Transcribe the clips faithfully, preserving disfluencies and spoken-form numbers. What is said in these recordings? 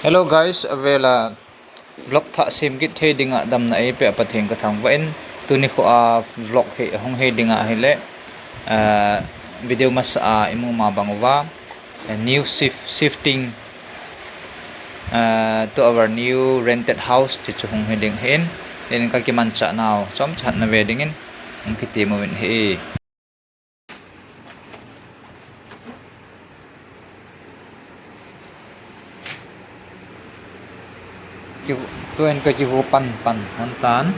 Hello guys, avela vlog thah sem kit thei dinga damna eipeh Pathen kathangvah in, tuni khoa vlog hi hung hi dinga ahile, ah, video masa a imu ma bang uva, a new shift, shifting, ah, to our new rented house ti chu hung hi ding hin, in kakimanchah nau chomcha na ve dingin hung kiti mo in hi. Ki-, tuin ka kivu pan pan hon tan.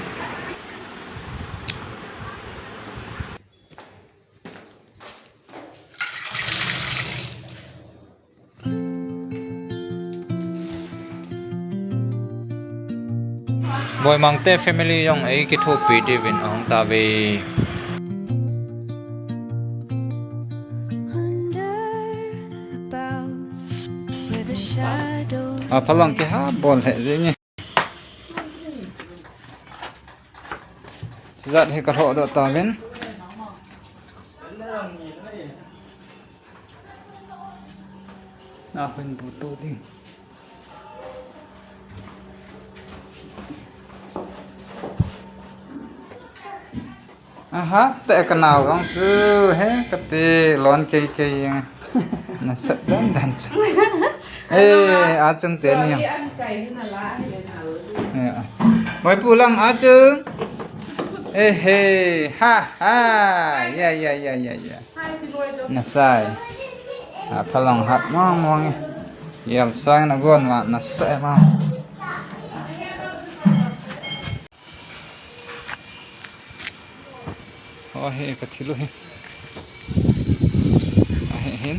Boimangte family jong eikithopi diuvin ahung tauve. A phalang kihah bol lheh jenge. Jat hi kalhoh doh tauvin. Na hin bu tu ding. Aha, te ka nau vang chu, he, kati lon kei kei jeng. Nasat dan dan chu. Eh, a chung te ni jong. Eh, ah. Boipu lang a chung. Eh, he, ha, ha. Ya, ya, ya, ya, ya. Nasai. A phalong hat mong mong e. Yel sang na gon ma nasai ma. Oh, he ka thilu he. A he hin.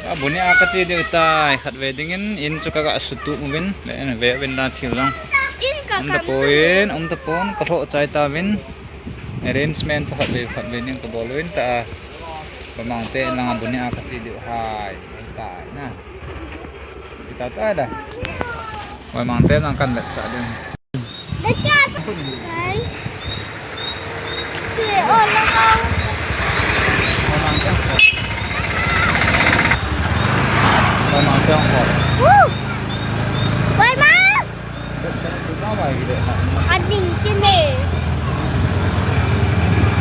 A bu ni a ka chi diu tai, khat ve dingin, in chu ka ga sutu uvin, le in ve uvin la thil jong. Um ta pon, um ta pon, ka lhoh chai tauvin. Arrangement chu khat ve, khat ve ding ka bol uvin ta. Boimangte in lang a bu ni a ka chi diu hai, tai na. Kita tai da. Boimangte lang kan vetsah ding. Woo! Why, Ma? Ading kine.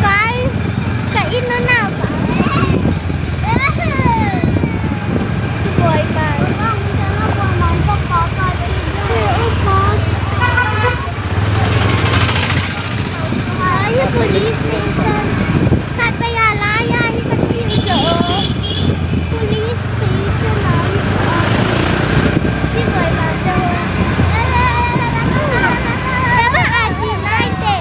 Kai, ka inu na ba? Boy man. Police station. Kat pa ya la ya hi ka chi jo. Police station a hi. Hi boy man jo. Tama a di nai te.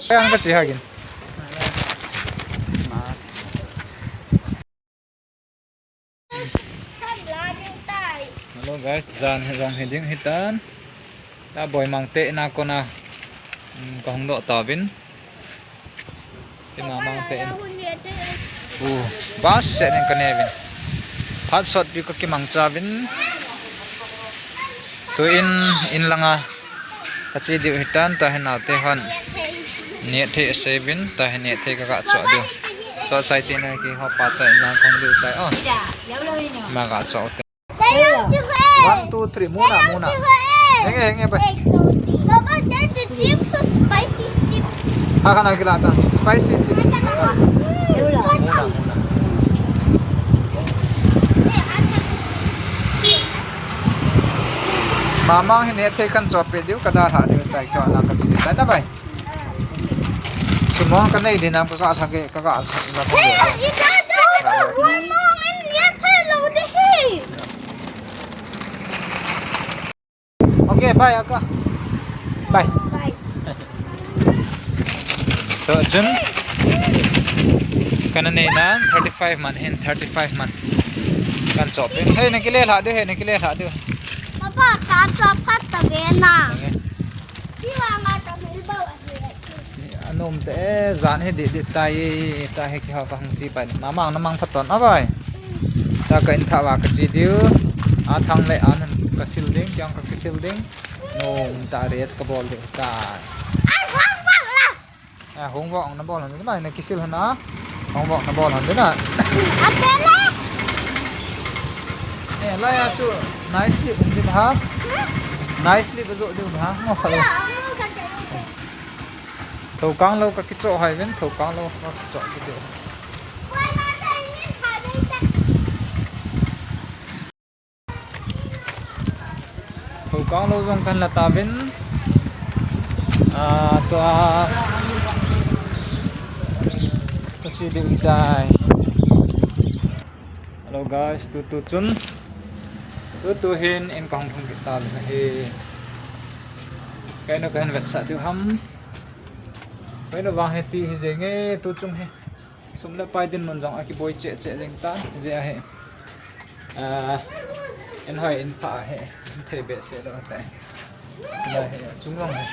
Kaya ang kachi hagin. Hello guys, jan hi jong hi ding hitan. Ta Boimangte ina kona, um, ka hung doh tauvin. Ina Mangte in. Uh, bas se nen ka nevin. Hat sot pi ka kimang cha vin. Tu in, in langa ka chi diu hitan, ta hi naote hon nehthei asei vin, ta hi nehthei ka ga choh diu. Choh sai ti na ki ho pa cha in lang kong diu tai o. Ma ga choh te. One, two, three, muna, muna. Henge, henge, bai. Baba, that the chips so spicy chips. Ha, kana kila ta. Spicy chips. Muna, muna. Mamang hi nehthei kan choh pe diu, ka dalha diu tai, kyo la ka chi diu tai na bai. Sumong ka nei dinam ka ka lhage, ka ka lhage. Hey, ita, ita, ita, one more and nehthei lo de he. Okay, bye, aka. Bye. Bye. To, chun. Kana nei nan thirty-five man hin, thirty-five man. Kan choh pe. Hey, na kile lha diu, hey, na kile lha diu. Papa, ka choh phat ta ve na. Okay. Ti wa nga ta mil bau a he. Anom te, jan hi dih dih tai, ta hi kiho ka hung chi pai. Mamang na mang phat ton a bai. Ta ka in tha va ka chi diu. A thang le an ka sil ding, kyang ka kisil ding. Nom ta rest ka bol diu ta. A hung vok na bol han ding na, na kisil han a. Hung vok na bol han ding na. A te le. Eh, lai a chu nice sleep um ding ha. Nice sleep zo ding ha. Ngo kha lo. Thokang lo ka kichoh hai vin, thokang lo ka kichoh ki ding. Thokang lo jong kan la ta vin. Ah, tua. Ka chi diu tai. Hello guys, tu tu chun. Tu tu hin in kong thung kita lu hi. Kaino kahin vetsah diu ham. Kaino vang hiti hi jenge tu chung hi. Sum le pai dinmun jong a kiboi cheh cheh jeng ta, je ahi. Ah, in hoi in pha ahi, in thei behseh lou tai. Ahi, achung jong hi.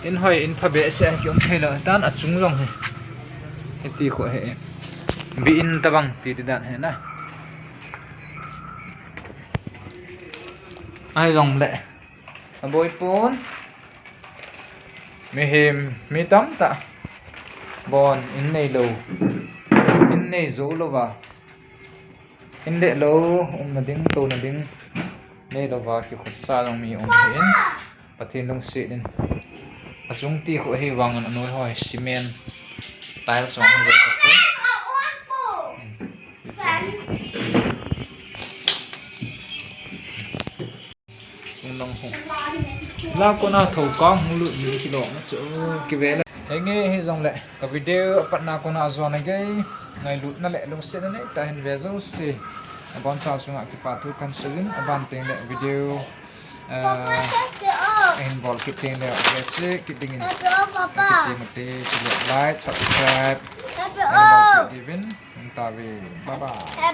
In hoi in pha behseh a ki um thei lou tan, achung jong hi. Hiti khu hi. Bi in tabang ti ti dan hi na. Ahi jong le. Aboi pon. Mihem, mi tamtah. Bon, in nei lou. In nei jou louva. In le lou, umna ding, touna ding. Nei louva, kikhosa jong mi um hin. Pathen lungset in. Achung ti khu hi vang in anoi hoi, cement. Tiles vang in. Nang ho. La kona thokang hung lut ni kilo na chu kive le. Henge hi jong le ka video apat na kona ajo na gei ngailutna le lungsetna nei ta hin ve jouse. Abon cha chunga kipa thu kan seijin aban teng le video, ah, hin bol kit teng le ve che kit ding in. Kit ding te chu le like, subscribe. Hin bol kit ding in. Hung ta ve. Bye bye.